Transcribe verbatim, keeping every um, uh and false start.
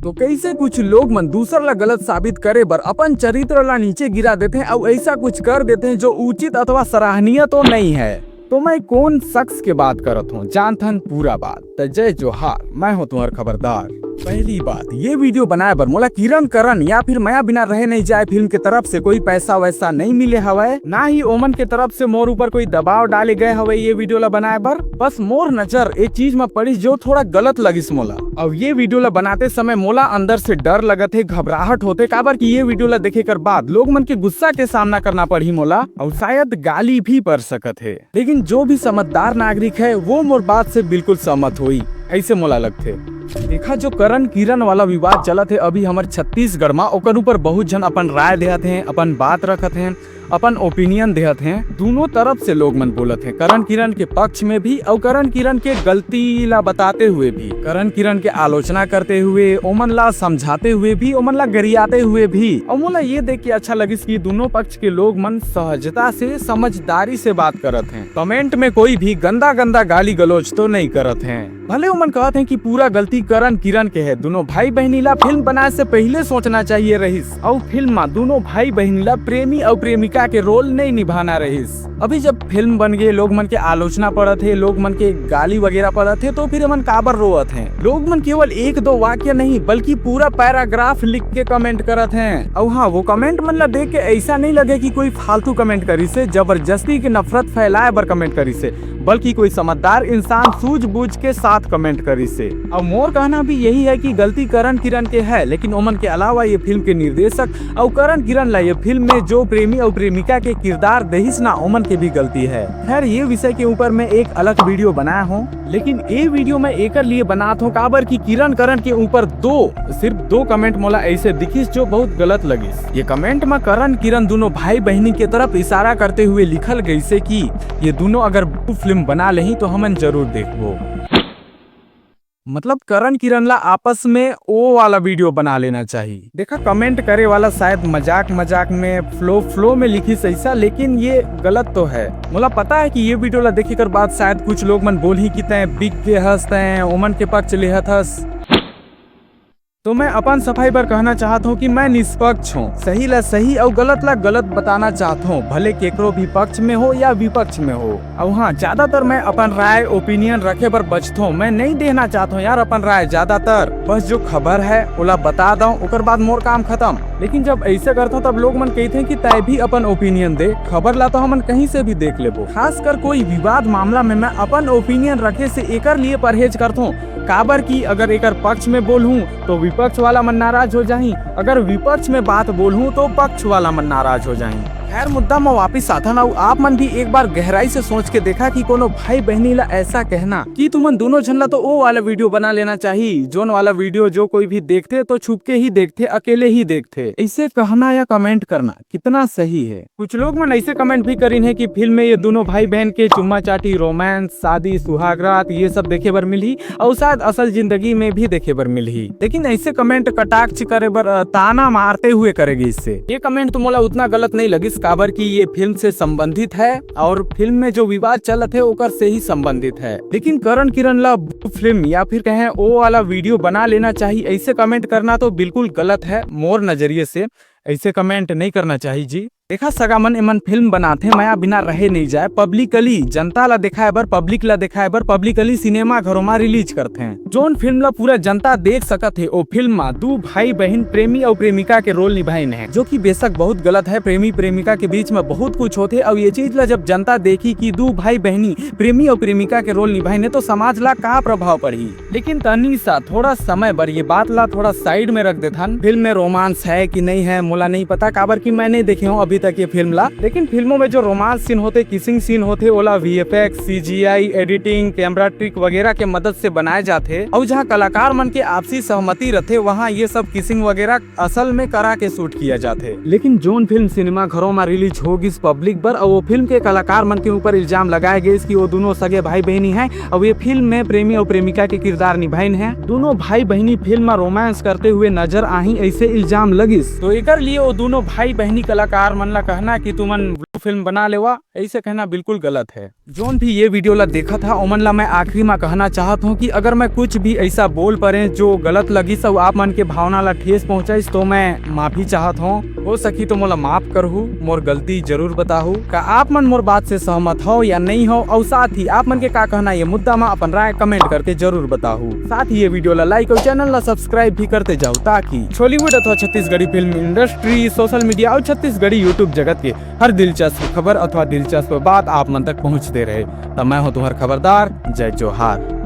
तो कैसे कुछ लोग मन दूसर ला गलत साबित करे बर अपन चरित्र ला नीचे गिरा देथे अउ ऐसा कुछ कर देथे जो उचित अथवा सराहनीय तो नहीं है। तो मैं कौन शख्स के बात करत हूँ, जानथन पूरा बात। त जय जोहार, मैं हूँ तुम्हार खबरदार। पहली बात, ये वीडियो बनाए बर मोला किरण करण या फिर मया बिना रहे नहीं जाए फिल्म के तरफ से कोई पैसा वैसा नहीं मिले हवय, ना ही ओमन के तरफ से मोर ऊपर कोई दबाव डाले गए हवय ये वीडियो ला बनाए बर। बस मोर नजर ए चीज म पड़िस जो थोड़ा गलत लगिस मोला। अब ये वीडियो ला बनाते समय मोला अंदर से डर लगत हे, घबराहट होते, काबर कि ये वीडियो ला देखे कर बाद लोग मन के गुस्सा के सामना करना पड़ही मोला, अउ शायद गाली भी पड़ सकत हे। लेकिन जो भी समझदार नागरिक है वो मोर बात से बिल्कुल सहमत होई, ऐसे मोला लगथे। देखा, जो करण किरण वाला विवाद चलत हे अभी हमर छत्तीसगढ़ मा, ओकर ऊपर बहुत झन अपन राय देहत हैं, अपन बात रखत हैं, अपन ओपिनियन देहत हैं। दोनों तरफ से लोग मन बोलत हैं, करण किरण के पक्ष में भी अउ करण किरण के गलती ला बताते हुए भी, करण किरण के आलोचना करते हुए, ओमन ला समझाते हुए भी, ओमन ला गरियाते हुए भी। अउ मोला ये देख के अच्छा लगिस कि दोनों पक्ष के लोग मन सहजता से, समझदारी से बात करत हैं। कमेंट में कोई भी गंदा गंदा गाली गलौज तो नहीं करत हैं। भले ओमन कहत हैं कि पूरा गलती करण किरण के है, दोनों भाई बहिनी ला फिल्म बनाए से पहले सोचना चाहिए रहिस, अउ फिल्म मा दोनों भाई बहिनी ला प्रेमी अउ प्रेमिका के रोल नहीं निभाना रहिस। अभी जब फिल्म बन गए, लोग मन के आलोचना पड़त हे, लोग मन के गाली वगैरह पड़त हे, तो फिर हमन काबर रोवत हैं? लोग मन केवल एक दो वाक्य नहीं बल्कि पूरा पैराग्राफ लिख के कमेंट करत हैं। अउ हाँ, वो कमेंट मन ला देख के ऐसा नहीं लगे कि कोई फालतू कमेंट करिस हे, जबरदस्ती के नफरत फैलाए बर कमेंट करिस हे, बल्कि कोई समझदार इंसान सूझबूझ के साथ कमेंट करिस हे। अब मोर कहना भी यही है कि गलती करण किरण के है, लेकिन ओमन के अलावा ये फिल्म के निर्देशक अउ करण किरण ला ये फिल्म में जो प्रेमी अउ प्रेमिका के किरदार देहिस ना, ओमन के भी गलती है। खैर, ये विषय के ऊपर मैं एक अलग वीडियो बनाया हूँ, लेकिन ये वीडियो मैं एकर लिए बनात हूँ काबर कि किरण करण के ऊपर दो, सिर्फ दो कमेंट मोला ऐसे दिखिस जो बहुत गलत लगिस। ये कमेंट में करण किरण दोनों भाई बहिनी के तरफ इशारा करते हुए लिखल गइसे कि ये दोनों अगर फिल्म बना लेही तो हमन जरूर देखबो। मतलब करण किरण ला आपस में ओ वाला वीडियो बना लेना चाहिए। देखा, कमेंट करे वाला शायद मजाक मजाक में, फ्लो फ्लो में लिखिस ऐसा, लेकिन ये गलत तो है। मोला पता है कि ये वीडियो ला देखे कर बाद शायद कुछ लोग मन बोलही कि तैं बिक गे हस, तैं ओमन के पक्ष लेहत हस। तो मैं अपन सफाई बर कहना चाहत हूँ कि मैं निष्पक्ष हूँ, सही ला सही अउ गलत ला गलत बताना चाहत हूँ, भले केकरो भी पक्ष में हो या विपक्ष में हो। अउ हाँ, ज्यादातर मैं अपन राय, ओपिनियन रखे बर बचथों। मैं नहीं देना चाहत हूँ यार अपन राय ज्यादातर, बस जो खबर है ओला बता दऊं, ओकर बाद मोर काम खत्म। लेकिन जब ऐसे करथों तब लोग मन कहिथे कि तय भी अपन ओपिनियन दे, खबर ला तो हमन कहीं से भी देख लेबो। खासकर कोई विवाद मामला में मैं अपन ओपिनियन रखे से एकर लिए परहेज करथों, काबर कि अगर एकर पक्ष में बोलहूँ तो विपक्ष वाला मन नाराज हो जाही, अगर विपक्ष में बात बोलहूँ तो पक्ष वाला मन नाराज हो जाही। खैर, मुद्दा में वापिस आथन अउ आप मन भी एक बार गहराई से सोच के देखा कि कोनो भाई बहिनी ला ऐसा कहना कि तुमन दोनों झन ला तो ओ वाला वीडियो बना लेना चाहिए, जोन वाला वीडियो जो कोई भी देखथे तो छुप के ही देखथे, अकेले ही देखथे, ऐसे कहना या कमेंट करना कितना सही है। कुछ लोग मन ऐसे कमेंट भी करिन है कि फिल्म में ये दोनों भाई बहन के चुम्मा चाटी, रोमांस, शादी, सुहागरात, ये सब देखे बर मिलही अउ शायद असल जिंदगी में भी देखे बर मिलही। लेकिन ऐसे कमेंट कटाक्ष करे बर, अ, ताना मारते हुए करे गइसे। ये कमेंट तो मोला उतना गलत नहीं लगिस, काबर कि ये फिल्म से संबंधित है अउ फिल्म में जो विवाद चलत है ओकर से ही संबंधित है। लेकिन करण किरण ला फिल्म या फिर कहें ओ वाला वीडियो बना लेना चाहिए, ऐसे कमेंट करना तो बिल्कुल गलत है मोर नजरिए से। ऐसे कमेंट नहीं करना चाहिए जी। देखा सगा मन, एमन फिल्म बनाथे, मया बिना रहे नहीं जाए, पब्लिकली जनता ला दिखाए बर, पब्लिक ला दिखाए बर पब्लिकली सिनेमा घरों में रिलीज करथे। जोन फिल्म ला पूरा जनता देख सकत हे, ओ फिल्म में दू भाई बहन प्रेमी अउ प्रेमिका के रोल निभाइन है, जो कि बेशक बहुत गलत है। प्रेमी प्रेमिका के बीच में बहुत कुछ होथे अउ ये चीज ला जब जनता देखी कि दू भाई बहनी प्रेमी अउ प्रेमिका के रोल निभाइन है तो समाज ला का प्रभाव पड़ही। लेकिन तनी सा थोड़ा समय बर ये बात ला थोड़ा साइड में रख देथन। फिल्म में रोमांस है कि नहीं है, मोला नहीं पता, काबर कि मैं नहीं देखे हूँ अभी तक ये फिल्म ला। लेकिन फिल्मों में जो रोमांस सीन होथे, किसिंग सीन होथे, ओला VFX, CGI, editing, camera trick वगैरह के मदद से बनाए जाथे। अउ जहाँ कलाकार मन के आपसी सहमति रथे, वहाँ ये सब किसिंग वगैरह असल में करा के शूट किया जाथे। लेकिन जोन फिल्म सिनेमा घरों में रिलीज हो गिस पब्लिक बर, अउ वो फिल्म के कलाकार मन के ऊपर इल्जाम लगाए गइस कि वो दोनों सगे भाई बहनी हैं, अउ ये फिल्म में प्रेमी अउ प्रेमिका के किरदार निभाइन है। दोनों भाई बहनी फिल्म में रोमांस करते हुए नजर आही, ऐसे इल्जाम लगिस। तो एकर लिए वो दोनों भाई बहनी कलाकार मन ला कहना कि तुमन फिल्म बना लेवा, ऐसे कहना बिल्कुल गलत है। जोन भी ये वीडियो ला देखत हा, ओमन ला मैं आखिरी मा कहना चाहत हूँ कि अगर मैं कुछ भी ऐसा बोल परे जो गलत लगिस अउ आप मन के भावना ला ठेस पहुँचाइस, तो मैं माफी चाहत हूँ। हो सकी तो मोला माफ करहू, मोर गलती जरूर बताहू। का आप मन मोर बात से सहमत हो या नहीं हो, अउ साथ ही आप मन के का कहना ये मुद्दा मा अपन राय कमेंट करके जरूर बताहू। साथ ही ये वीडियो ला लाइक अउ चैनल ला सब्सक्राइब भी करते जाओ, ताकि छॉलीवुड अथवा Chhattisgarhi film industry, social media अउ छत्तीसगढ़ी YouTube जगत के हर दिलचस्प खबर अथवा दिलचस्प बात आप मन तक पहुंचते रहे। त मैं हूं तुम्हार खबरदार, जय जोहार।